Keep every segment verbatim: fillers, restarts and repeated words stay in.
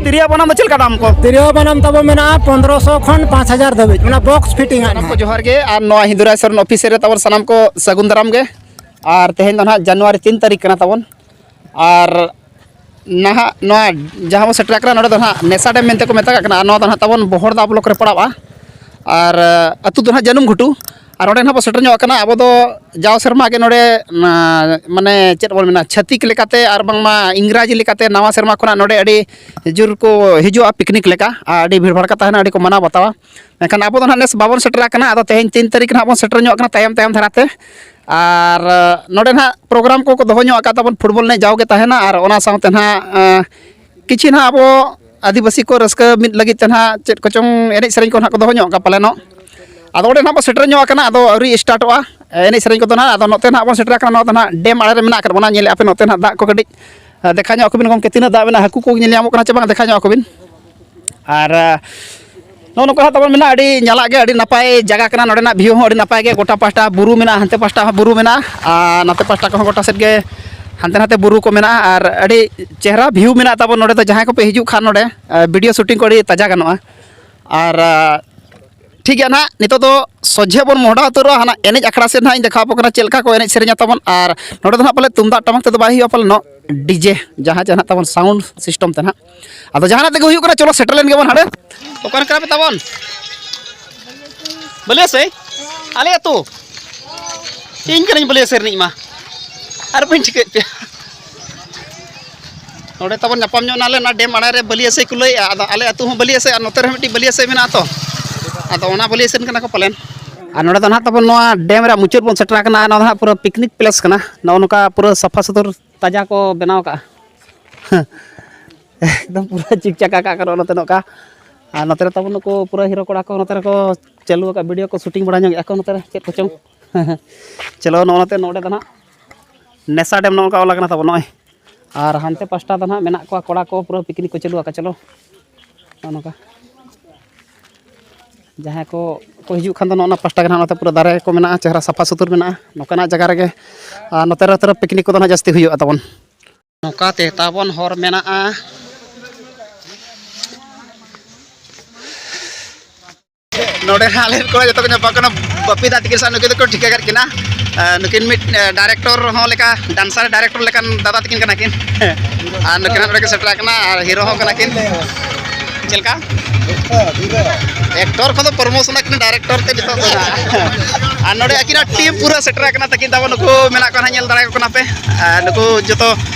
ᱛᱤᱨᱭᱳ ᱵᱟᱱᱟᱢ ᱫᱚ ᱪᱮᱫ ᱞᱮᱠᱟ ᱫᱟᱢ ᱠᱚ? ᱛᱤᱨᱭᱳ ᱵᱟᱱᱟᱢ ᱛᱟᱵᱚ ᱢᱮᱱᱟᱜᱼᱟ ᱯᱚᱱᱫᱽᱨᱚᱥᱚ ᱠᱷᱚᱱ ᱯᱟᱸᱪ ᱦᱟᱡᱟᱨ ᱫᱷᱟᱹᱵᱤᱡ, ᱚᱱᱟ ᱵᱚᱠᱥ ᱯᱷᱤᱴᱤᱝ ᱟᱜ ᱥᱟᱱᱟᱢ ᱠᱚ ᱱᱟᱦᱟᱜ᱾ ᱡᱚᱦᱟᱨ ᱜᱮ, ᱟᱨ ᱱᱚᱣᱟ ᱦᱤᱱᱫᱩᱨᱟᱭ ᱥᱚᱨᱮᱱ ᱚᱯᱷᱤᱥ ᱨᱮ ᱛᱟᱵᱚᱱ ᱥᱟᱱᱟᱢ ᱠᱚ ᱥᱟᱹᱜᱩᱱ ᱫᱟᱨᱟᱢ ᱜᱮ᱾ ᱟᱨ ᱛᱮᱦᱮᱧ ᱫᱚ ᱱᱟᱦᱟᱜ ᱡᱟᱱᱩᱣᱟᱨᱤ ᱛᱤᱱ ᱛᱟᱹᱨᱤᱠᱷ ᱠᱟᱱᱟ ᱛᱟᱵᱚᱱ᱾ ᱟᱨ ᱱᱟᱦᱟᱜ ᱱᱚᱣᱟ ᱡᱟᱦᱟᱸ ᱵᱚᱱ ᱥᱮᱴᱮᱨ ᱟᱠᱟᱱᱟ, ᱱᱚᱰᱮ ᱫᱚ ᱱᱟᱦᱟᱜ ᱱᱮᱥᱟ ᱰᱮᱢ ᱢᱮᱱᱛᱮ ᱠᱚ ᱢᱮᱛᱟᱜ ᱠᱟᱱᱟ᱾ ᱟᱨ ᱱᱚᱣᱟ ᱫᱚ ᱱᱟᱦᱟᱜ ᱛᱟᱵᱚᱱ ᱵᱚᱦᱚᱲᱫᱟ ᱵᱞᱚᱠ ᱨᱮ ᱯᱟᱲᱟᱜᱼᱟ᱾ ᱟᱨ ᱟᱹᱛᱩ ᱫᱚ ᱱᱟᱦᱟᱜ ᱡᱟᱹᱱᱩᱢ ᱜᱷᱩᱴᱩ᱾ ᱟᱨ ᱱᱚᱰᱮ ᱱᱟᱦᱟᱜ ᱵᱚᱱ ᱥᱮᱴᱮᱨ ᱧᱚᱜ ᱟᱠᱟᱱᱟ᱾ ᱟᱵᱚ ᱫᱚ ᱡᱟᱣ ᱥᱮᱨᱢᱟ ᱜᱮ ᱱᱚᱰᱮ, ᱱᱟ-, ᱢᱟᱱᱮ ᱪᱮᱫ ᱵᱚᱱ ᱢᱮᱱᱟ, ᱪᱷᱟᱹᱛᱤᱠ ᱞᱮᱠᱟᱛᱮ ᱟᱨ ᱵᱟᱝᱢᱟ ᱤᱝᱨᱟᱡᱤ ᱞᱮᱠᱟᱛᱮ ᱱᱟᱣᱟ ᱥᱮᱨᱢᱟ ᱠᱷᱚᱱᱟᱜ ᱱᱚᱰᱮ ᱟᱹᱰᱤ ᱡᱳᱨ ᱠᱚ ᱦᱤᱡᱩᱜᱼᱟ ᱯᱤᱠᱱᱤᱠ ᱞᱮᱠᱟ᱾ ᱟᱨ ᱟᱹᱰᱤ ᱵᱷᱤᱲ ᱵᱷᱟᱲ ᱠᱟᱛᱮ ᱦᱟᱸᱜ ᱟᱹᱰᱤ ᱠᱚ ᱢᱟᱱᱟᱣ ᱵᱟᱛᱟᱣᱟ᱾ ᱢᱮᱱᱠᱷᱟᱱ ᱟᱵᱚ ᱫᱚ ᱱᱟᱦᱟᱜ ᱱᱮᱥ ᱵᱟᱵᱚᱱ ᱥᱮᱴᱮᱨ ᱟᱠᱟᱱᱟ᱾ ᱟᱫᱚ ᱛᱮᱦᱮᱧ ᱛᱤᱱ ᱛᱟᱹᱨᱤᱠᱷ ᱱᱟᱦᱟᱜ ᱵᱚᱱ ᱥᱮᱴᱮᱨ ᱧᱚᱜ ᱟᱠᱟᱱᱟ ᱛᱟᱭᱚᱢ ᱛᱟᱭᱚᱢ ᱫᱷᱟᱨᱟᱛᱮ᱾ ᱟᱨ, ᱟᱸ, ᱱᱚᱰᱮ ᱱᱟᱦᱟᱜ ᱯᱨᱳᱜᱨᱟᱢ ᱠᱚᱠᱚ ᱫᱚᱦᱚ ᱧᱚᱜ ᱟᱠᱟᱫ ᱛᱟᱵᱚᱱ, ᱯᱷᱩᱴᱵᱚᱞ ᱮᱱᱮᱡ ᱡᱟᱣᱜᱮ ᱛᱟᱦᱮᱱᱟ, ᱟᱨ ᱚᱱᱟ ᱥᱟᱶᱛᱮ ᱱᱟᱦᱟᱜ, ᱟᱸ, ᱠᱤᱪᱷᱤ ᱱᱟᱦᱟᱜ ᱟᱵᱚ ᱟᱹᱫᱤᱵᱟᱹᱥᱤ ᱠᱚ ᱨᱟᱹᱥᱠᱟᱹ ᱢᱤᱫ ᱞᱟᱹᱜᱤᱫ ᱛᱮ ᱱᱟᱦᱟᱜ ᱪᱮᱫ ᱠᱚᱪᱚᱝ ᱮᱱᱮᱡ ᱥᱮᱨᱮᱧ ᱠᱚ ᱱᱟᱦᱟᱜ ᱠᱚ ᱫᱚᱦᱚ ᱧᱚᱜ ᱟᱠᱟᱫ ᱯᱟᱞᱮᱱᱚᱜ᱾ ᱟᱫᱚ ᱚᱸᱰᱮ ᱱᱟᱦᱟᱜ ᱵᱚᱱ ᱥᱮᱴᱮᱨ ᱧᱚᱜ ᱟᱠᱟᱱᱟ, ᱟᱫᱚ ᱟᱹᱣᱨᱤ ᱥᱴᱟᱨᱴᱚᱜᱼᱟ ᱮᱱᱮᱡ ᱥᱮᱨᱮᱧ ᱠᱚᱫᱚ ᱱᱟᱦᱟᱜ᱾ ᱟᱫᱚ ᱱᱚᱛᱮ ᱱᱟᱦᱟᱜ ᱵᱚᱱ ᱥᱮᱴᱮᱨ ᱟᱠᱟᱱᱟ, ᱱᱚᱣᱟ ᱫᱚ ᱱᱟᱦᱟᱜ ᱰᱮᱢ ᱟᱲᱮ ᱨᱮ ᱢᱮᱱᱟᱜ ᱟᱠᱟᱫ ᱵᱚᱱᱟ᱾ ᱧᱮᱞᱮᱫᱼᱟ ᱯᱮ ᱱᱚᱛᱮ ᱱᱟᱦᱟᱜ ᱫᱟᱜ ᱠᱚ ᱠᱟᱹᱴᱤᱡ, ᱟᱸ, ᱫᱮᱠᱷᱟᱣ ᱧᱚᱜ ᱟᱠᱚ ᱵᱤᱱ ᱜᱚᱢᱠᱮ, ᱛᱤᱱᱟᱹᱜ ᱫᱟᱜ ᱢᱮᱱᱟᱜᱼᱟ, ᱦᱟᱹᱠᱩ ᱠᱚ ᱧᱮᱞ ᱧᱟᱢᱚᱜ ᱠᱟᱱᱟ ᱪᱮ ᱵᱟᱝ, ᱫᱮᱠᱷᱟᱣ ᱧᱚᱜ ᱟᱠᱚ ᱵᱤᱱ᱾ ᱟᱨ, ᱟᱸ, ᱱᱚᱜᱼᱚ ᱱᱚᱝᱠᱟ ᱦᱟᱸᱜ ᱛᱟᱵᱚᱱ ᱢᱮᱱᱟᱜᱼᱟ, ᱟᱹᱰᱤ ᱧᱟᱞᱟᱜ ᱜᱮ, ᱟᱹᱰᱤ ᱱᱟᱯᱟᱭ ᱡᱟᱭᱜᱟ ᱠᱟᱱᱟ᱾ ᱱᱚᱰᱮᱱᱟᱜ ᱵᱷᱤᱭᱩ ᱦᱚᱸ ᱟᱹᱰᱤ ᱱᱟᱯᱟᱭ ᱜᱮ, ᱜᱚᱴᱟ ᱯᱟᱦᱴᱟ ᱵᱩᱨᱩ ᱢᱮᱱᱟᱜᱼᱟ, ᱦᱟᱱᱛᱮ ᱯᱟᱦᱴᱟ ᱦᱚᱸ ᱵᱩᱨᱩ ᱢᱮᱱᱟᱜᱼᱟ, ᱟᱨ ᱱᱚᱛᱮ ᱯᱟᱦᱴᱟ ᱠᱚᱦᱚᱸ ᱜᱚᱴᱟ ᱥᱮᱫ ᱜᱮ ᱦᱟᱱᱛᱮ ᱱᱟᱛᱮ ᱵᱩᱨᱩ ᱠᱚ ᱢᱮᱱᱟᱜᱼᱟ᱾ ᱟᱨ ᱟᱹᱰᱤ ᱪᱮᱦᱨᱟ ᱵᱷᱤᱭᱩ ᱢᱮᱱᱟᱜ ᱛᱟᱵᱚᱱ ᱱᱚᱰᱮ ᱫᱚ᱾ ᱡᱟᱦᱟᱸᱭ ᱠᱚᱯᱮ ᱦᱤᱡᱩᱜ ᱠᱷᱟᱱ ᱱᱚᱰᱮ, ᱟᱸ, ᱵᱷᱤᱰᱤᱭᱳ ᱥᱩᱴᱤᱝ ᱠᱚ ᱟᱹᱰᱤ ᱛᱟᱡᱟ ᱜᱟᱱᱚᱜᱼᱟ᱾ ᱟᱨ, ᱟᱸ, ᱴᱷᱤᱠ ᱜᱮᱭᱟ ᱱᱟᱦᱟᱜ, ᱱᱤᱛᱚᱜ ᱫᱚ ᱥᱚᱡᱷᱮ ᱵᱚᱱ ᱢᱚᱦᱰᱟ ᱩᱛᱟᱹᱨᱚᱜᱼᱟ, ᱦᱟᱱᱟ ᱮᱱᱮᱡ ᱟᱠᱷᱲᱟ ᱥᱮᱫ ᱱᱟᱦᱟᱜ ᱤᱧ ᱫᱮᱠᱷᱟᱣ ᱟᱯᱮ ᱠᱟᱱᱟ ᱪᱮᱫ ᱞᱮᱠᱟ ᱠᱚ ᱮᱱᱮᱡ ᱥᱮᱨᱮᱧᱟ ᱛᱟᱵᱚᱱ᱾ ᱟᱨ ᱱᱚᱰᱮ ᱫᱚ ᱱᱟᱦᱟᱜ ᱯᱟᱞᱮ ᱛᱩᱢᱫᱟᱜ ᱴᱟᱢᱟᱠ ᱛᱮᱫᱚ ᱵᱟᱭ ᱦᱩᱭᱩᱜᱼᱟ ᱯᱟᱞᱮ, ᱱᱚ-, ᱰᱤᱡᱮ ᱡᱟᱦᱟᱸ ᱡᱟᱦᱟᱸ ᱛᱟᱵᱚᱱ ᱥᱟᱣᱩᱱᱰ ᱥᱤᱥᱴᱮᱢ ᱛᱮ ᱱᱟᱦᱟᱜ᱾ ᱟᱫᱚ ᱡᱟᱦᱟᱱᱟᱜ ᱛᱮᱜᱮ ᱦᱩᱭᱩᱜ ᱠᱟᱱᱟ, ᱪᱚᱞᱚ ᱥᱮᱴᱮᱨ ᱞᱮᱱ ᱜᱮᱵᱚᱱ ᱦᱟᱸᱰᱮ᱾ ᱚᱠᱟ ᱨᱮ ᱠᱟᱱᱟ ᱯᱮ ᱛᱟᱵᱚᱱ? ᱵᱟᱹᱞᱭᱟᱹᱥᱟᱹᱭ? ᱟᱞᱮ ᱟᱹᱛᱩ? ᱤᱧ ᱠᱟᱹᱱᱟᱹᱧ ᱵᱟᱹᱞᱭᱟᱹᱥᱟᱹᱭ ᱨᱤᱱᱤᱡ ᱢᱟ᱾ ᱟᱨ ᱵᱟᱹᱧ ᱴᱷᱤᱠᱟᱹᱭᱮᱫ ᱯᱮᱭᱟ᱾ ᱱᱚᱰᱮ ᱛᱟᱵᱚᱱ ᱧᱟᱯᱟᱢ ᱧᱚᱜ ᱱᱟᱞᱮ ᱚᱱᱟ ᱰᱮᱢ ᱟᱲᱮ ᱨᱮ, ᱵᱟᱹᱞᱭᱟᱹᱥᱟᱹᱭ ᱠᱚ ᱞᱟᱹᱭᱮᱫᱼᱟ᱾ ᱟᱫᱚ ᱟᱞᱮ ᱟᱹᱛᱩ ᱦᱚᱸ ᱵᱟᱹᱞᱭᱟᱹᱥᱟᱹᱭ, ᱟᱨ ᱱᱚᱛᱮ ᱨᱮᱦᱚᱸ ᱢᱤᱫᱴᱤᱡ ᱵᱟᱹᱞᱭᱟᱹᱥᱟᱹᱭ ᱢᱮᱱᱟᱜᱼᱟ ᱛᱚ᱾ ᱟᱫᱚ ᱚᱱᱟ ᱵᱟᱹᱞᱭᱟᱹᱥᱟᱹᱭ ᱨᱮᱱ ᱠᱟᱱᱟ ᱠᱚ ᱯᱟᱞᱮᱱ᱾ ᱟᱨ ᱱᱚᱰᱮ ᱫᱚ ᱱᱟᱦᱟᱜ ᱛᱟᱵᱚᱱ ᱱᱚᱣᱟ ᱰᱮᱢ ᱨᱮᱭᱟᱜ ᱢᱩᱪᱟᱹᱫ ᱵᱚᱱ ᱥᱮᱴᱮᱨ ᱟᱠᱟᱱᱟ᱾ ᱱᱚᱣᱟ ᱫᱚ ᱱᱟᱦᱟᱜ ᱯᱩᱨᱟᱹ ᱯᱤᱠᱱᱤᱠ ᱯᱞᱮᱥ ᱠᱟᱱᱟ᱾ ᱱᱚᱜᱼᱚ ᱱᱚᱝᱠᱟ ᱯᱩᱨᱟᱹ ᱥᱟᱯᱷᱟ ᱥᱩᱛᱩᱨ ᱛᱟᱡᱟ ᱠᱚ ᱵᱮᱱᱟᱣ ᱠᱟᱜᱼᱟ᱾ ᱮᱠᱫᱚᱢ ᱯᱩᱨᱟᱹ ᱪᱤᱠ ᱪᱟᱠᱟ ᱠᱟᱜ ᱠᱟᱱᱟ ᱱᱚᱛᱮ ᱱᱚᱝᱠᱟ᱾ ᱟᱨ ᱱᱚᱛᱮ ᱨᱮ ᱛᱟᱵᱚᱱ ᱱᱩᱠᱩ ᱯᱩᱨᱟᱹ ᱦᱤᱨᱳ ᱠᱚᱲᱟ ᱠᱚ ᱱᱚᱛᱮ ᱨᱮᱠᱚ ᱪᱟᱹᱞᱩ ᱟᱠᱟᱫ, ᱵᱷᱤᱰᱤᱭᱳ ᱠᱚ ᱥᱩᱴᱤᱝ ᱵᱟᱲᱟ ᱧᱚᱜᱮᱫᱼᱟ ᱠᱚ ᱱᱚᱛᱮ ᱨᱮ ᱪᱮᱫ ᱠᱚᱪᱚᱝ᱾ ᱪᱚᱞᱚ, ᱱᱚᱜᱼᱚ ᱱᱚᱛᱮ ᱱᱚᱰᱮ ᱫᱚ ᱱᱟᱦᱟᱜ ᱱᱮᱥᱟ ᱰᱮᱢ ᱱᱚᱜᱼᱚ ᱱᱚᱝᱠᱟ ᱚᱞ ᱟᱠᱟᱱᱟ ᱛᱟᱵᱚᱱ ᱱᱚᱜᱼᱚᱭ᱾ ᱟᱨ ᱦᱟᱱᱛᱮ ᱯᱟᱥᱴᱟ ᱫᱚ ᱱᱟᱦᱟᱜ ᱢᱮᱱᱟᱜ ᱠᱚᱣᱟ ᱠᱚᱲᱟ ᱠᱚ, ᱯᱩᱨᱟᱹ ᱯᱤᱠᱱᱤᱠ ᱠᱚ ᱪᱟᱹᱞᱩ ᱟᱠᱟᱫ᱾ ᱪᱚᱞᱚ, ᱱᱚᱜᱼᱚ ᱱᱚᱝᱠᱟ ᱡᱟᱦᱟᱸᱭ ᱠᱚ ᱠᱚ ᱦᱤᱡᱩᱜ ᱠᱷᱟᱱ ᱫᱚ ᱱᱚᱜᱼᱚ ᱱᱚᱣᱟ ᱯᱟᱥᱴᱟ ᱜᱮ ᱱᱟᱦᱟᱜ ᱱᱚᱛᱮ ᱯᱩᱨᱟᱹ ᱫᱟᱨᱮ ᱠᱚ ᱢᱮᱱᱟᱜᱼᱟ, ᱪᱮᱦᱨᱟ ᱥᱟᱯᱷᱟ ᱥᱩᱛᱩᱨ ᱢᱮᱱᱟᱜᱼᱟ ᱱᱚᱝᱠᱟᱱᱟᱜ ᱡᱟᱭᱜᱟ ᱨᱮᱜᱮ᱾ ᱟᱨ ᱱᱚᱛᱮ ᱨᱮ ᱛᱚᱨᱚ ᱯᱤᱠᱱᱤᱠ ᱠᱚᱫᱚ ᱱᱟᱦᱟᱜ ᱡᱟᱹᱥᱛᱤ ᱦᱩᱭᱩᱜᱼᱟ ᱛᱟᱵᱚᱱ᱾ ᱱᱚᱝᱠᱟ ᱛᱮ ᱛᱟᱵᱚᱱ ᱦᱚᱨ ᱢᱮᱱᱟᱜᱼᱟ᱾ ᱱᱚᱰᱮ ᱦᱟᱸᱜ ᱟᱞᱮ ᱠᱚᱲᱟ ᱡᱚᱛᱚ ᱠᱚ ᱧᱟᱯᱟᱢ ᱠᱟᱱᱟ, ᱵᱟᱯᱤ ᱫᱟ ᱛᱟᱹᱠᱤᱱ ᱥᱟᱶ ᱱᱩᱠᱤᱱ ᱫᱚᱠᱚ ᱴᱷᱤᱠᱟᱹ ᱠᱟᱫ ᱠᱤᱱᱟ᱾ ᱟᱨ ᱱᱩᱠᱤᱱ ᱢᱤᱫ, ᱮ, ᱰᱟᱭᱨᱮᱠᱴᱚᱨ ᱦᱚᱸ ᱞᱮᱠᱟ, ᱰᱟᱱᱥᱟᱨ ᱰᱟᱭᱨᱮᱠᱴᱚᱨ ᱞᱮᱠᱟᱱ ᱫᱟᱫᱟ ᱛᱟᱹᱠᱤᱱ ᱠᱟᱱᱟ ᱠᱤᱱ᱾ ᱟᱨ ᱱᱩᱠᱤᱱ ᱦᱟᱸᱜ ᱱᱚᱰᱮ ᱠᱤᱱ ᱥᱮᱴᱮᱨ ᱟᱠᱟᱱᱟ ᱟᱨ ᱦᱤᱨᱳ ᱦᱚᱸ ᱠᱟᱱᱟ ᱠᱤᱱ᱾ ᱪᱮᱫ ᱞᱮᱠᱟ? ᱮᱠᱴᱚᱨ ᱠᱷᱚᱱ ᱫᱚ ᱯᱨᱚᱢᱳᱥᱚᱱ ᱟᱠᱟᱱᱟ ᱰᱟᱭᱨᱮᱠᱴᱚᱨ ᱛᱮ ᱡᱚᱛᱚ ᱫᱚ ᱱᱟᱦᱟᱜ᱾ ᱟᱨ ᱱᱚᱰᱮ ᱟᱹᱠᱤᱱᱟᱜ ᱴᱤᱢ ᱯᱩᱨᱟᱹ ᱥᱮᱴᱮᱨ ᱟᱠᱟᱱᱟ ᱛᱟᱹᱠᱤᱱ ᱛᱟᱵᱚᱱ, ᱱᱩᱠᱩ ᱢᱮᱱᱟᱜ ᱠᱚᱣᱟ ᱱᱟᱦᱟᱜ, ᱧᱮᱞ ᱫᱟᱲᱮᱭᱟᱠᱚ ᱠᱟᱱᱟ ᱯᱮ᱾ ᱟᱨ ᱱᱩᱠᱩ ᱡᱚᱛᱚ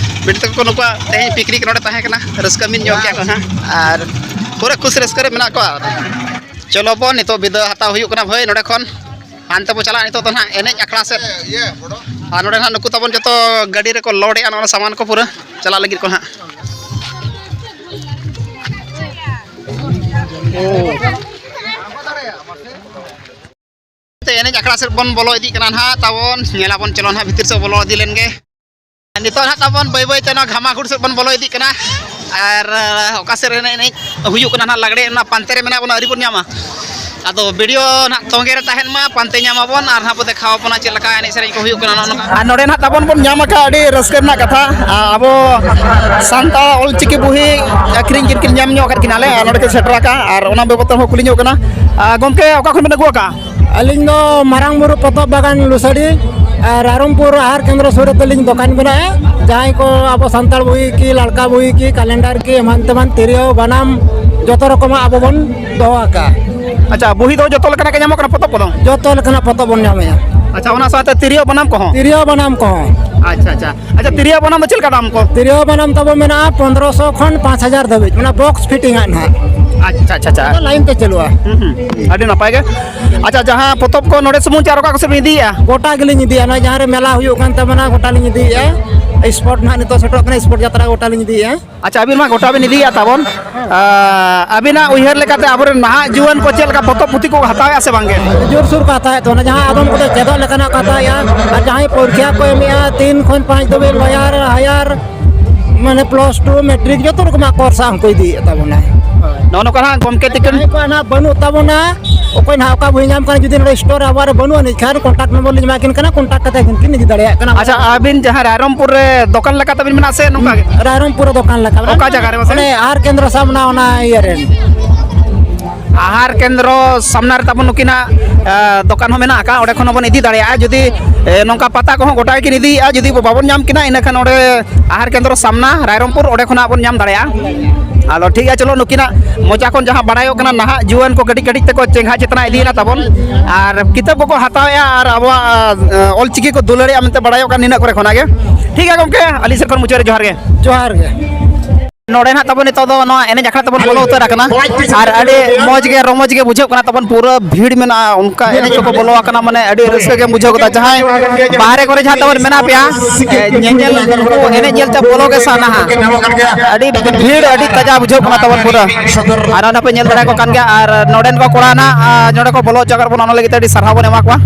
ᱵᱤᱴᱤ ᱛᱟᱠᱚ ᱠᱚ ᱱᱩᱠᱩᱣᱟᱜ ᱛᱮᱦᱮᱧ ᱯᱤᱠᱱᱤᱠ ᱱᱚᱰᱮ ᱛᱟᱦᱮᱸ ᱠᱟᱱᱟ, ᱨᱟᱹᱥᱠᱟᱹ ᱢᱤᱫ ᱧᱚᱜ ᱠᱮᱜᱼᱟ ᱠᱚ ᱱᱟᱦᱟᱜ᱾ ᱟᱨ ᱯᱩᱨᱟᱹ ᱠᱷᱩᱥ ᱨᱟᱹᱥᱠᱟᱹ ᱨᱮ ᱢᱮᱱᱟᱜ ᱠᱚᱣᱟ᱾ ᱪᱚᱞᱚ ᱵᱚᱱ, ᱱᱤᱛᱚᱜ ᱵᱤᱫᱟᱹ ᱦᱟᱛᱟᱣ ᱦᱩᱭᱩᱜ ᱠᱟᱱᱟ ᱵᱷᱟᱹᱭ ᱱᱚᱰᱮ ᱠᱷᱚᱱ᱾ ᱦᱟᱱᱛᱮ ᱵᱚ ᱪᱟᱞᱟᱜᱼᱟ ᱱᱤᱛᱚᱜ ᱫᱚ ᱱᱟᱦᱟᱜ ᱮᱱᱮᱡ ᱟᱠᱷᱲᱟ ᱥᱮᱫ᱾ ᱟᱨ ᱱᱚᱰᱮ ᱱᱟᱦᱟᱜ ᱱᱩᱠᱩ ᱛᱟᱵᱚᱱ ᱡᱚᱛᱚ ᱜᱟᱹᱰᱤ ᱨᱮᱠᱚ ᱞᱳᱰ ᱮᱜᱼᱟ ᱱᱚᱜᱼᱚ ᱱᱟ ᱥᱟᱢᱟᱱ ᱠᱚ ᱯᱩᱨᱟᱹ ᱪᱟᱞᱟᱜ ᱞᱟᱹᱜᱤᱫ ᱠᱚ ᱱᱟᱦᱟᱜ᱾ ᱮᱱᱮᱡ ᱟᱠᱷᱲᱟ ᱥᱮᱫ ᱵᱚᱱ ᱵᱚᱞᱚ ᱤᱫᱤᱜ ᱠᱟᱱᱟ ᱱᱟᱦᱟᱜ ᱛᱟᱵᱚᱱ, ᱧᱮᱞᱟᱵᱚᱱ, ᱪᱚᱞᱚ ᱱᱟᱦᱟᱜ ᱵᱷᱤᱛᱤᱨ ᱥᱮᱫ ᱵᱚᱞᱚ ᱤᱫᱤ ᱞᱮᱱ ᱜᱮ᱾ ᱱᱤᱛᱚᱜ ᱱᱟᱦᱟᱜ ᱛᱟᱵᱚᱱ ᱵᱟᱹᱭ ᱵᱟᱹᱭ ᱛᱮ ᱱᱚᱣᱟ ᱜᱷᱟᱢᱟᱜᱷᱩᱴ ᱥᱮᱫ ᱵᱚᱱ ᱵᱚᱞᱚ ᱤᱫᱤᱜ ᱠᱟᱱᱟ᱾ ᱟᱨ, ᱟᱨ ᱚᱠᱟ ᱥᱮᱫ ᱨᱮ ᱮᱱᱮᱡ, ᱮᱱᱮᱡ ᱦᱩᱭᱩᱜ ᱠᱟᱱᱟ ᱱᱟᱦᱟᱜ, ᱞᱟᱜᱽᱲᱮ ᱚᱱᱟ ᱯᱟᱱᱛᱮ ᱨᱮ ᱢᱮᱱᱟᱜ ᱵᱚᱱᱟ, ᱟᱹᱣᱨᱤ ᱵᱚᱱ ᱧᱟᱢᱟ᱾ ᱟᱫᱚ ᱵᱷᱤᱰᱤᱭᱳ ᱱᱟᱦᱟᱜ ᱛᱚᱸᱜᱮ ᱨᱮ ᱛᱟᱦᱮᱱ ᱢᱟ, ᱯᱟᱱᱛᱮ ᱧᱟᱢ ᱟᱵᱚᱱ ᱟᱨ ᱱᱟᱦᱟᱜ ᱵᱚ ᱫᱮᱠᱷᱟᱣ ᱟᱵᱚᱱᱟ ᱪᱮᱫ ᱞᱮᱠᱟ ᱮᱱᱮᱡ ᱥᱮᱨᱮᱧ ᱠᱚ ᱦᱩᱭᱩᱜ ᱠᱟᱱᱟ, ᱱᱚᱜᱼᱚ ᱱᱚᱝᱠᱟ᱾ ᱟᱨ ᱱᱚᱰᱮ ᱱᱟᱦᱟᱜ ᱛᱟᱵᱚᱱ ᱵᱚᱱ ᱧᱟᱢ ᱟᱠᱟᱫ ᱟᱹᱰᱤ ᱨᱟᱹᱥᱠᱟᱹ ᱨᱮᱱᱟᱜ ᱠᱟᱛᱷᱟ, ᱟ, ᱟᱵᱚ ᱥᱟᱱᱛᱟᱲ ᱚᱞᱪᱤᱠᱤ ᱵᱩᱦᱤ ᱟᱹᱠᱷᱨᱤᱧ ᱠᱤᱱ, ᱠᱤᱱ ᱧᱟᱢ ᱧᱚᱜ ᱟᱠᱟᱫ ᱠᱤᱱᱟᱞᱮ, ᱟᱨ ᱱᱚᱰᱮ ᱠᱤᱱ ᱥᱮᱴᱮᱨ ᱟᱠᱟᱫᱼᱟ, ᱟᱨ ᱚᱱᱟ ᱵᱟᱵᱚᱫ ᱛᱮᱦᱚᱸ ᱠᱩᱞᱤ ᱧᱚᱜ ᱠᱟᱱᱟ᱾ ᱟ, ᱜᱚᱢᱠᱮ, ᱚᱠᱟ ᱠᱷᱚᱱ ᱵᱮᱱ ᱟᱹᱜᱩ ᱟᱠᱟᱫᱼᱟ? ᱟᱹᱞᱤᱧ ᱫᱚ ᱢᱟᱨᱟᱝ ᱵᱩᱨᱩ ᱯᱚᱛᱚᱵ ᱵᱟᱜᱟᱱ ᱞᱩᱥᱟᱹᱰᱤ, ᱟᱨ ᱨᱟᱭᱨᱚᱝᱯᱩᱨ ᱟᱦᱟᱨ ᱠᱮᱱᱫᱨᱚ ᱥᱩᱨ ᱨᱮ ᱛᱟᱹᱞᱤᱧ ᱫᱚᱠᱟᱱ ᱢᱮᱱᱟᱜᱼᱟ᱾ ᱡᱟᱦᱟᱸᱭ ᱠᱚ ᱟᱵᱚ ᱥᱟᱱᱛᱟᱲ ᱵᱩᱦᱤ ᱠᱤ, ᱞᱟᱲᱠᱟ ᱵᱩᱦᱤ ᱠᱤ, ᱠᱟᱞᱮᱱᱰᱟᱨ ᱠᱤ, ᱮᱢᱟᱱ ᱛᱮᱢᱟᱱ ᱛᱤᱨᱭᱳ, ᱵᱟᱱᱟᱢ, ᱡᱚᱛᱚ ᱨᱚᱠᱚᱢᱟᱜ ᱟᱵᱚ ᱵᱚᱱ ᱫᱚᱦᱚ ᱟᱠᱟᱫᱼᱟ᱾ ᱟᱪᱪᱷᱟ, ᱵᱩᱦᱤ ᱫᱚ ᱡᱚᱛᱚ ᱞᱮᱠᱟᱱᱟᱜ ᱜᱮ ᱧᱟᱢᱚᱜ ᱠᱟᱱᱟ, ᱯᱚᱛᱚᱵ ᱠᱚᱫᱚ? ᱡᱚᱛᱚ ᱞᱮᱠᱟᱱᱟᱜ ᱯᱚᱛᱚᱵ ᱵᱚᱱ ᱧᱟᱢᱮᱫᱼᱟ᱾ ᱟᱪᱪᱷᱟ, ᱚᱱᱟ ᱥᱟᱶᱛᱮ ᱛᱤᱨᱭᱳ ᱵᱟᱱᱟᱢ ᱠᱚᱦᱚᱸ? ᱛᱤᱨᱭᱳ ᱵᱟᱱᱟᱢ ᱠᱚᱦᱚᱸ᱾ ᱟᱪᱪᱷᱟ, ᱟᱪᱪᱷᱟ᱾ ᱟᱪᱪᱷᱟ, ᱛᱤᱨᱭᱳ ᱵᱟᱱᱟᱢ ᱫᱚ ᱪᱮᱫ ᱞᱮᱠᱟ ᱫᱟᱢ ᱠᱚ? ᱛᱤᱨᱭᱳ ᱵᱟᱱᱟᱢ ᱛᱟᱵᱚ ᱢᱮᱱᱟᱜᱼᱟ ᱯᱚᱱᱫᱽᱨᱚᱥᱚ ᱠᱷᱚᱱ ᱯᱟᱸᱪ ᱦᱟᱡᱟᱨ ᱫᱷᱟᱹᱵᱤᱡ, ᱢᱟᱱᱮ ᱵᱚᱠᱥ ᱯᱷᱤᱴᱤᱝ ᱟᱜ ᱱᱟᱦᱟᱜ᱾ ᱟᱪᱪᱷᱟ, ᱟᱪᱪᱷᱟ, ᱟᱪᱪᱷᱟ᱾ ᱞᱟᱭᱤᱱ ᱛᱮ ᱪᱟᱹᱞᱩᱜᱼᱟ᱾ ᱦᱩᱸ, ᱦᱩᱸ᱾ ᱟᱹᱰᱤ ᱱᱟᱯᱟᱭ ᱜᱮ᱾ ᱟᱪᱪᱷᱟ, ᱡᱟᱦᱟᱸ ᱯᱚᱛᱚᱵ ᱠᱚ ᱱᱚᱰᱮ ᱥᱩᱢᱩᱝ ᱪᱮ ᱟᱨ ᱚᱠᱟ ᱠᱚ ᱥᱮᱫ ᱵᱤᱱ ᱤᱫᱤᱭᱮᱫᱼᱟ? ᱜᱚᱴᱟ ᱜᱮᱞᱤᱧ ᱤᱫᱤᱭᱟ, ᱱᱚᱜᱼᱚᱭ ᱡᱟᱦᱟᱸ ᱨᱮ ᱢᱮᱞᱟ ᱦᱩᱭᱩᱜ ᱠᱟᱱ ᱛᱟᱵᱚᱱᱟ, ᱜᱚᱴᱟ ᱞᱤᱧ ᱤᱫᱤᱭᱮᱫᱼᱟ᱾ ᱥᱯᱳᱨᱴ ᱱᱟᱦᱟᱜ ᱱᱤᱛᱚᱜ ᱥᱮᱴᱮᱨᱚᱜ ᱠᱟᱱᱟ, ᱥᱯᱳᱨᱴ ᱡᱟᱛᱨᱟ ᱜᱚᱴᱟ ᱞᱤᱧ ᱤᱫᱤᱭᱮᱫᱼᱟ᱾ ᱟᱪᱪᱷᱟ, ᱟᱹᱵᱤᱱ ᱢᱟ ᱜᱚᱴᱟ ᱵᱤᱱ ᱤᱫᱤᱭᱮᱫᱼᱟ ᱛᱟᱵᱚᱱ᱾ ᱟᱸ, ᱟᱹᱵᱤᱱᱟᱜ ᱩᱭᱦᱟᱹᱨ ᱞᱮᱠᱟᱛᱮ ᱟᱵᱚᱨᱮᱱ ᱱᱟᱦᱟᱜ ᱡᱩᱣᱟᱹᱱ ᱠᱚ ᱪᱮᱫ ᱞᱮᱠᱟ ᱯᱚᱛᱚᱵ ᱯᱩᱛᱷᱤ ᱠᱚ ᱦᱟᱛᱟᱣᱮᱫᱼᱟ ᱥᱮ ᱵᱟᱝᱜᱮ? ᱡᱳᱨᱥᱳᱨ ᱠᱚ ᱦᱟᱛᱟᱣᱮᱫ ᱛᱟᱵᱚᱱᱟ, ᱡᱟᱦᱟᱸ ᱟᱫᱚᱢ ᱠᱚᱫᱚ ᱪᱮᱫᱚᱜ ᱞᱮᱠᱟᱱᱟᱜ ᱠᱚ ᱦᱟᱛᱟᱣᱮᱫᱼᱟ, ᱟᱨ ᱡᱟᱦᱟᱸᱭ ᱯᱚᱨᱤᱠᱷᱟ ᱠᱚ ᱮᱢᱮᱜᱼᱟ, ᱛᱤᱱ ᱠᱷᱚᱱ ᱯᱟᱸᱪ ᱫᱷᱟᱹᱵᱤᱡ, ᱞᱚᱭᱟᱨ, ᱦᱟᱭᱟᱨ, ᱢᱟᱱᱮ ᱯᱞᱟᱥ ᱴᱩ, ᱢᱮᱴᱨᱤᱠ, ᱡᱚᱛᱚ ᱨᱚᱠᱚᱢᱟᱜ ᱠᱳᱨᱥ ᱦᱟᱸᱜ ᱠᱚ ᱤᱫᱤᱭᱮᱫ ᱛᱟᱵᱚᱱᱟ᱾ ᱱᱚᱜᱼᱚ ᱱᱚᱝᱠᱟ ᱦᱟᱸᱜ ᱜᱚᱢᱠᱮ ᱛᱤᱠᱤᱱ᱾ ᱡᱟᱦᱟᱸᱭ ᱠᱚᱣᱟᱜ ᱱᱟᱦᱟᱜ ᱵᱟᱹᱱᱩᱜ ᱛᱟᱵᱚᱱᱟ, ᱚᱠᱚᱭ ᱱᱟᱦᱟᱜ ᱚᱠᱟ ᱵᱳᱭ ᱧᱟᱢ ᱠᱟᱱᱟ, ᱡᱩᱫᱤ ᱱᱚᱰᱮ ᱥᱴᱳᱨ ᱨᱮ ᱟᱵᱚᱣᱟᱜ ᱨᱮ ᱵᱟᱹᱱᱩᱜ ᱟᱹᱱᱤᱡ ᱠᱷᱟᱱ, ᱠᱚᱱᱴᱟᱠᱴ ᱱᱚᱢᱵᱚᱨ ᱞᱤᱧ ᱮᱢᱟ ᱠᱤᱱ ᱠᱟᱱᱟ, ᱠᱚᱱᱴᱟᱠᱴ ᱠᱟᱛᱮ ᱟᱹᱵᱤᱱ ᱠᱤᱱ ᱤᱫᱤ ᱫᱟᱲᱮᱭᱟᱜ ᱠᱟᱱᱟ᱾ ᱟᱪᱪᱷᱟ, ᱟᱹᱵᱤᱱ ᱡᱟᱦᱟᱸ ᱨᱟᱭᱨᱚᱝᱯᱩᱨ ᱨᱮ ᱫᱚᱠᱟᱱ ᱞᱮᱠᱟ ᱛᱟᱵᱤᱱ ᱢᱮᱱᱟᱜᱼᱟ ᱥᱮ ᱱᱚᱝᱠᱟ ᱜᱮ? ᱨᱟᱭᱨᱚᱝᱯᱩᱨ ᱨᱮ ᱫᱚᱠᱟᱱ ᱞᱮᱠᱟ ᱢᱮᱱᱟᱜᱼᱟ᱾ ᱚᱠᱟ ᱡᱟᱭᱜᱟ ᱨᱮ ᱢᱟᱥᱮ? ᱚᱱᱮ ᱟᱦᱟᱨ ᱠᱮᱱᱫᱨᱚ ᱥᱟᱢᱱᱟ, ᱚᱱᱟ ᱤᱭᱟᱹ ᱨᱮ᱾ ᱟᱦᱟᱨ ᱠᱮᱱᱫᱨᱚ ᱥᱟᱢᱱᱟ ᱨᱮ ᱛᱟᱵᱚᱱ ᱱᱩᱠᱤᱱᱟᱜ, ᱮ, ᱫᱚᱠᱟᱱ ᱦᱚᱸ ᱢᱮᱱᱟᱜ ᱟᱠᱟᱫ, ᱚᱸᱰᱮ ᱠᱷᱚᱱ ᱦᱚᱸᱵᱚᱱ ᱤᱫᱤ ᱫᱟᱲᱮᱭᱟᱜᱼᱟ᱾ ᱡᱩᱫᱤ, ᱮ, ᱱᱚᱝᱠᱟ ᱯᱟᱛᱟ ᱠᱚᱦᱚᱸ ᱜᱚᱴᱟ ᱜᱮᱠᱤᱱ ᱤᱫᱤᱭᱮᱫᱼᱟ, ᱡᱩᱫᱤ ᱵᱟᱵᱚᱱ ᱧᱟᱢ ᱠᱤᱱᱟ, ᱤᱱᱟᱹᱠᱷᱟᱱ ᱚᱸᱰᱮ ᱟᱦᱟᱨ ᱠᱮᱱᱫᱨᱚ ᱥᱟᱢᱱᱟ ᱨᱟᱭᱨᱚᱝᱯᱩᱨ, ᱚᱸᱰᱮ ᱠᱷᱚᱱᱟᱜ ᱵᱚᱱ ᱧᱟᱢ ᱫᱟᱲᱮᱭᱟᱜᱼᱟ᱾ ᱟᱫᱚ ᱴᱷᱤᱠ ᱜᱮᱭᱟ, ᱪᱚᱞᱚ, ᱱᱩᱠᱤᱱᱟᱜ ᱢᱚᱪᱟ ᱠᱷᱚᱱ ᱡᱟᱦᱟᱸ ᱵᱟᱲᱟᱭᱚᱜ ᱠᱟᱱᱟ, ᱱᱟᱦᱟᱜ ᱡᱩᱣᱟᱹᱱ ᱠᱚ ᱠᱟᱹᱴᱤᱡ ᱠᱟᱹᱴᱤᱡ ᱛᱮᱠᱚ ᱪᱮᱸᱜᱷᱟ ᱪᱮᱛᱱᱟ ᱤᱫᱤᱭᱮᱱᱟ ᱛᱟᱵᱚᱱ, ᱟᱨ ᱠᱤᱛᱟᱹᱵ ᱠᱚᱠᱚ ᱦᱟᱛᱟᱣᱮᱫᱼᱟ, ᱟᱨ ᱟᱵᱚᱣᱟᱜ, ᱮ, ᱚᱞ ᱪᱤᱠᱤ ᱠᱚ ᱫᱩᱞᱟᱹᱲᱮᱜᱼᱟ ᱢᱮᱱᱛᱮ ᱵᱟᱲᱟᱭᱚᱜ ᱠᱟᱱᱟ ᱱᱤᱱᱟᱹᱜ ᱠᱚᱨᱮ ᱠᱷᱚᱱᱟᱜ ᱜᱮ᱾ ᱴᱷᱤᱠ ᱜᱮᱭᱟ ᱜᱚᱢᱠᱮ, ᱟᱹᱞᱤᱧ ᱥᱮᱫ ᱠᱷᱚᱱ ᱢᱩᱪᱟᱹᱫ ᱨᱮ ᱡᱚᱦᱟᱨ ᱜᱮ᱾ ᱡᱚᱦᱟᱨ ᱜᱮ᱾ ᱱᱚᱰᱮ ᱱᱟᱦᱟᱜ ᱛᱟᱵᱚᱱ ᱱᱤᱛᱚᱜ ᱫᱚ ᱱᱚᱣᱟ ᱮᱱᱮᱡ ᱟᱠᱷᱲᱟ ᱛᱮᱵᱚᱱ ᱵᱚᱞᱚ ᱩᱛᱟᱹᱨ ᱟᱠᱟᱱᱟ᱾ ᱟᱨ ᱟᱹᱰᱤ ᱢᱚᱡᱽ ᱜᱮ ᱨᱚᱢᱚᱡᱽ ᱜᱮ ᱵᱩᱡᱷᱟᱹᱜ ᱠᱟᱱᱟ ᱛᱟᱵᱚᱱ, ᱯᱩᱨᱟᱹ ᱵᱷᱤᱲ ᱢᱮᱱᱟᱜᱼᱟ, ᱚᱱᱠᱟ ᱮᱱᱮᱡ ᱠᱚᱠᱚ ᱵᱚᱞᱚ ᱟᱠᱟᱱᱟ, ᱢᱟᱱᱮ ᱟᱹᱰᱤ ᱨᱟᱹᱥᱠᱟᱹ ᱜᱮᱢ ᱵᱩᱡᱷᱟᱹᱣ ᱜᱚᱫᱟ᱾ ᱡᱟᱦᱟᱸᱭ ᱵᱟᱦᱨᱮ ᱠᱚᱨᱮ ᱡᱟᱦᱟᱸ ᱛᱟᱵᱚᱱ ᱢᱮᱱᱟᱜ ᱯᱮᱭᱟ, ᱮ, ᱧᱮᱧᱮᱞ ᱠᱚ ᱮᱱᱮᱡ ᱧᱮᱞ ᱛᱮ ᱵᱚᱞᱚ ᱜᱮ ᱥᱟᱱᱟᱣᱟ᱾ ᱟᱹᱰᱤ ᱵᱷᱤᱲ, ᱟᱹᱰᱤ ᱛᱟᱡᱟ ᱵᱩᱡᱷᱟᱹᱜ ᱠᱟᱱᱟ ᱛᱟᱵᱚᱱ ᱯᱩᱨᱟᱹ᱾ ᱟᱨ ᱚᱱᱟ ᱯᱮ ᱧᱮᱞ ᱫᱟᱲᱮᱭᱟᱠᱚ ᱠᱟᱱ ᱜᱮᱭᱟ᱾ ᱟᱨ ᱱᱚᱰᱮᱱ ᱠᱚ ᱠᱚᱲᱟ ᱱᱟᱜ, ᱟ, ᱱᱚᱰᱮ ᱠᱚ ᱵᱚᱞᱚ ᱦᱚᱪᱚ ᱟᱠᱟᱫ ᱵᱚᱱᱟ, ᱚᱱᱟ ᱞᱟᱹᱜᱤᱫ ᱛᱮ ᱟᱹᱰᱤ ᱥᱟᱨᱦᱟᱣ ᱵᱚᱱ ᱮᱢᱟ ᱠᱚᱣᱟ᱾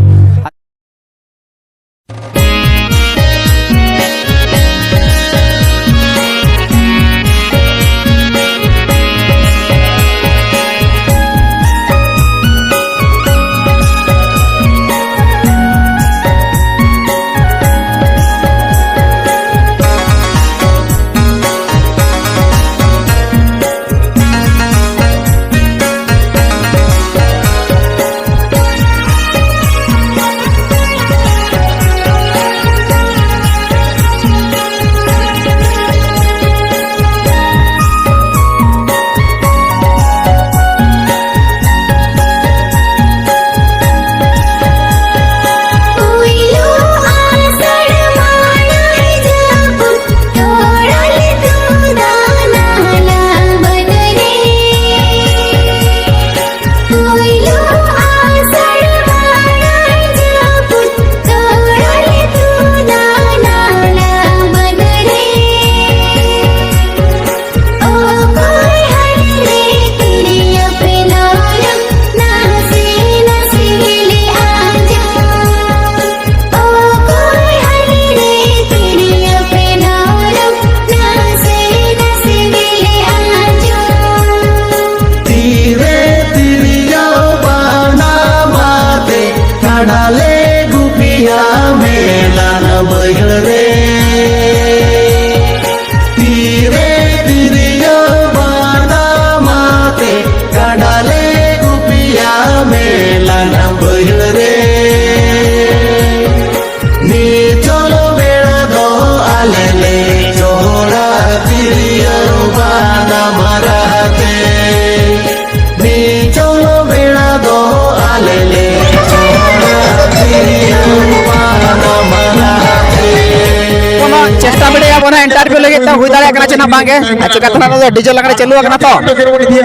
ᱟᱵᱚ ᱱᱟᱦᱟᱜ ᱤᱱᱴᱟᱨᱵᱷᱤᱭᱩ ᱞᱟᱹᱜᱤᱫ ᱛᱮ ᱦᱩᱭ ᱫᱟᱲᱮᱭᱟᱜ ᱠᱟᱱᱟ ᱪᱮ ᱱᱟᱦᱟᱜ ᱵᱟᱝᱜᱮ᱾ ᱟᱨ ᱪᱤᱠᱟᱹᱛᱮ ᱱᱟᱦᱟᱜ ᱱᱚᱣᱟ ᱫᱚ ᱰᱤᱡᱮ ᱞᱟᱜᱽᱲᱮ ᱪᱟᱹᱞᱩ ᱟᱠᱟᱱᱟ ᱛᱚ᱾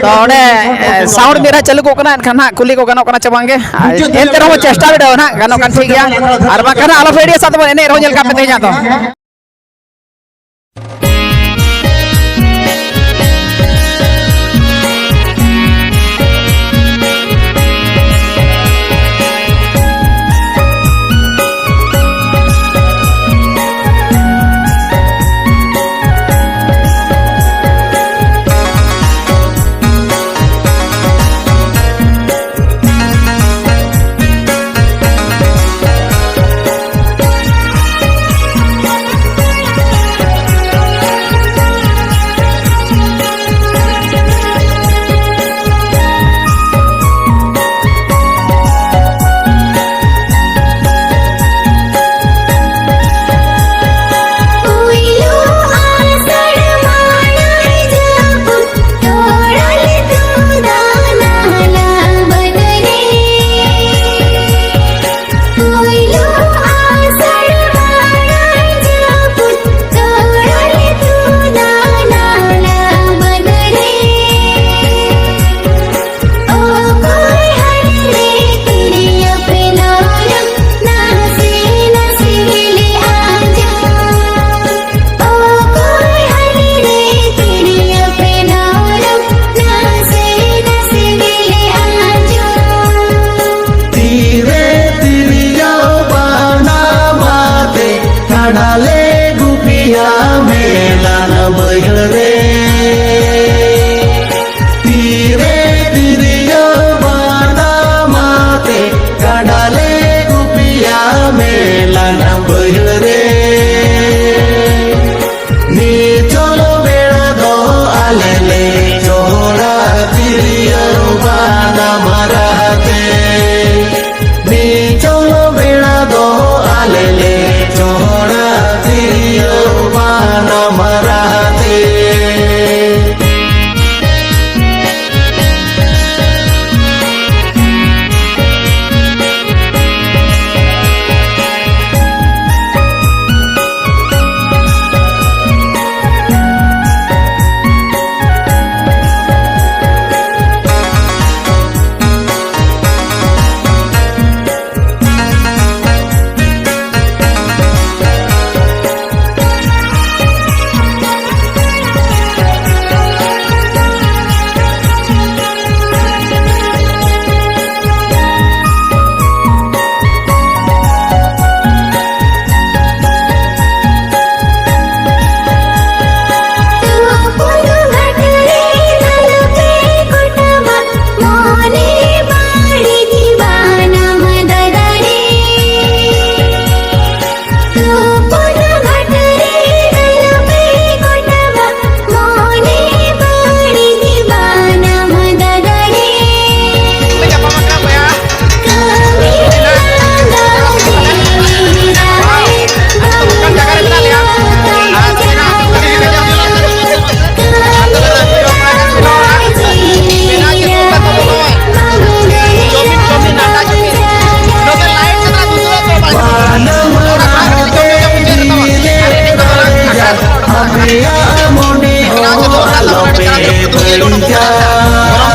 ᱛᱚ ᱚᱸᱰᱮ, ᱮ, ᱥᱟᱣᱩᱱᱰ ᱢᱤᱫ ᱫᱷᱟᱣ ᱪᱟᱹᱞᱩ ᱠᱚᱜ ᱠᱟᱱᱟ, ᱮᱱᱠᱷᱟᱱ ᱱᱟᱦᱟᱜ ᱠᱩᱞᱤ ᱠᱚ ᱜᱟᱱᱚᱜ ᱠᱟᱱᱟ ᱪᱮ ᱵᱟᱝᱜᱮ᱾ ᱟᱨ ᱮᱱᱛᱮ ᱨᱮᱦᱚᱸ ᱪᱮᱥᱴᱟ ᱵᱤᱰᱟᱹᱣ ᱱᱟᱦᱟᱜ ᱜᱟᱱᱚᱜ ᱠᱟᱱ ᱴᱷᱤᱠ ᱜᱮᱭᱟ᱾ ᱟᱨ ᱵᱟᱝᱠᱷᱟᱱ ᱱᱟᱦᱟᱜ ᱟᱞᱚ ᱯᱮ ᱮᱲᱮᱭᱟ ᱥᱟᱶ ᱛᱮᱵᱚᱱ ᱮᱱᱮᱡ ᱨᱮᱦᱚᱸ ᱧᱮᱞ ᱠᱟᱜ ᱯᱮ ᱛᱮᱦᱮᱧᱟᱜ ᱫᱚ᱾ ᱟᱯᱮᱭᱟᱜ ᱢᱚᱱᱮ ᱦᱚᱸ ᱟᱞᱚᱯᱮ ᱵᱟᱹᱲᱤᱡᱟ᱾